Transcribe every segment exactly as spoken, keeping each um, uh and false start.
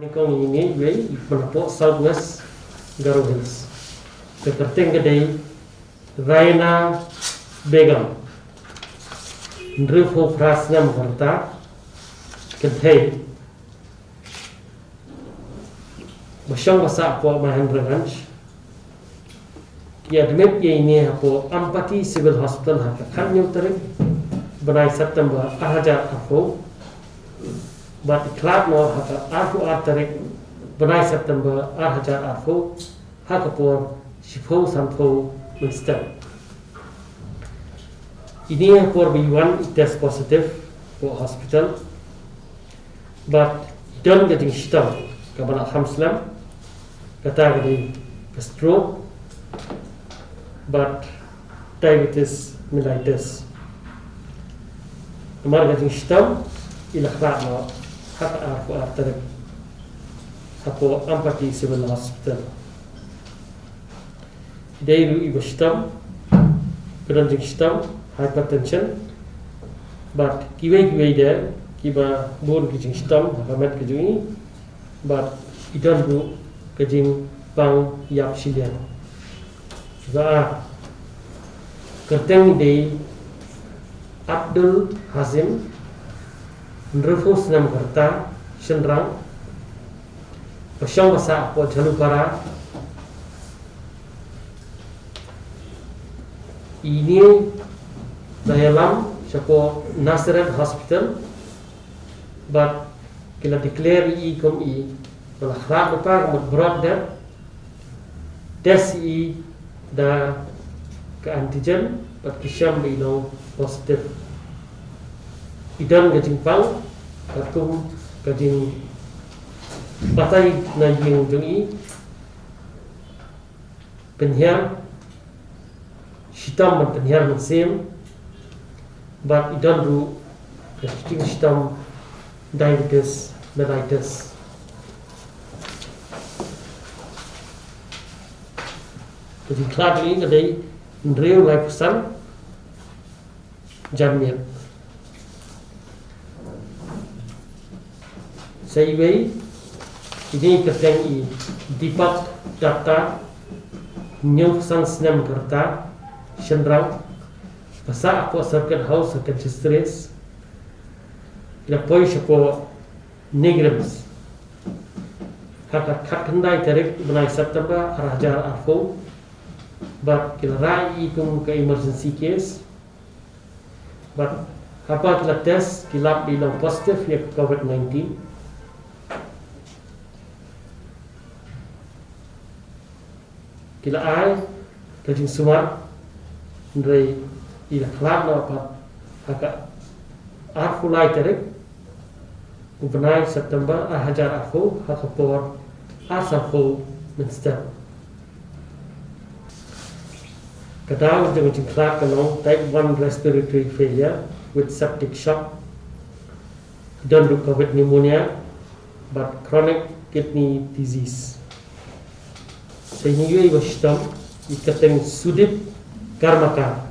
Kong ini wei, mana po South West Garo Hills. Ka kyrteng ka dei Raina Begum. Hynriewphew phra snem ka rta. Kynthei. Ba shong ba sah hapoh Mahendraganj. Ki admit ïa ine hapoh Ampati Civil Hospital ha ka khathynñiew tarik bnai September arhajar arphew. Bad i khlad noh ha ka arphew ar tarik bnai September arhajar arphew ha ka por shiphew sanphew mynstep. Ine ha por ba i wan i test positive hapoh hospital. Bad i don ka jingshitom kaba la kham slem, kata ka dei ka stroke bad diabetes mellitus. Namar ka jingshitom i la khlad noh ha ka arphew ar tarik hapoh Ampati Civil Hospital. Dei ruh iba shitom, ka don jingshitom hypertension, bad kiwei kiwei de kiba bun ki jingshitom ha ka met ka jong i, bad i don ruh ka jingpang ïap shiliang. Ba kyrteng i dei Abdul Hazim, hynriewphew snem ka rta, shynrang, ba shong ba sah hapoh Jhalupara. Ine la ïalam shapoh Nazareth Hospital bad ki la declare i kum i ba la khlad lypa, ka mut brought death. Test i da ka antigen bad ki shem ba i long positive. I don ka jingpang katkum ka jingbatai na ïing jong i, pynhiar, shitom ban pynhiar mynsiem, bad i don ruh ka jingshitom diabetes mellitus. Ka jingkhlad jong i ka dei hynriew laiphew san janmiet. Sa iwei, ine i kyrteng i Deepak Dutta, hynñiewphew san snem ka rta, shynrang, ba sah hapoh Circuit House ha Kanchistry. Ki la poi shapoh NEIGRIHMS ha ka khatkhyndai tarik bnai September arhajar arphew, bad ki la rah i kum ka emergency case. Bad haba ki la test, ki lap ba i long positive ïa ka COVID nineteen. Ki la ai ka jingsumar, hynrei i la khlad noh pat ha ka arphew lai tarik u bnai September arhajar arphew ha ka por ar sanphew mynstep. Ka daw jong ka jingkhlad ka long type one respiratory failure with septic shock, don ruh COVID pneumonia bad chronic kidney disease. Sa ine iwei ba shitom, i kyrteng Sudip Karmakar,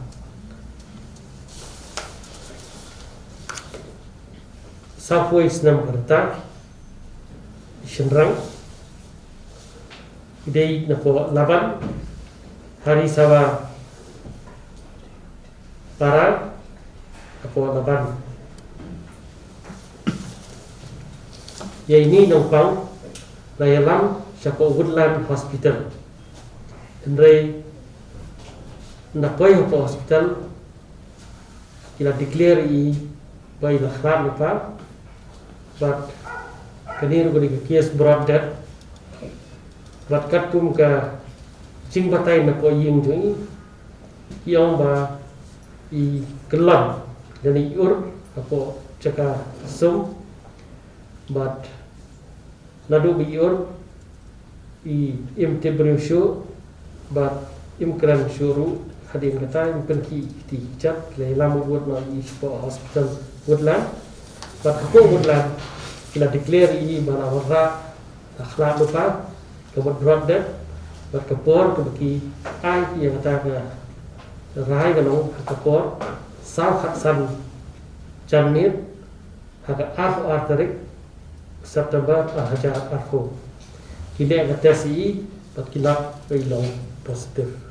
sawphew snem ka rta, shynrang, i dei napoh Laban, Harisava Para, hapoh Laban. Ïa ine i nongpang la ïalam shapoh Woodland Hospital. Hynrei ynda poi hapoh hospital ki la declare i ba i la khlad lypa. Bad kane ruh ka dei ka case brought death. Bad katkum ka jingbatai napoh ïing jong i, ki ong ba i kyllon lane i ur hapoh jaka sum. Bad naduh ba i ur, i im tip briew shuh bad im kren shuh ruh. Hadien kata im pynkhih ïa ki kjat, ki la ïalam wut noh ïa i shapoh hospital Woodland. Bad hapoh Woodland ki la declare ïa i ba la wanrah, la khlad lypa, ka mut brought death. Bad ka por kaba ki ai ïa kata ka rai ka long ha ka por saw khatsan janmiet ha ka arphew ar tarik September ar hajar arphew. Kine ki test ïa i bad ki lap ba i long positive.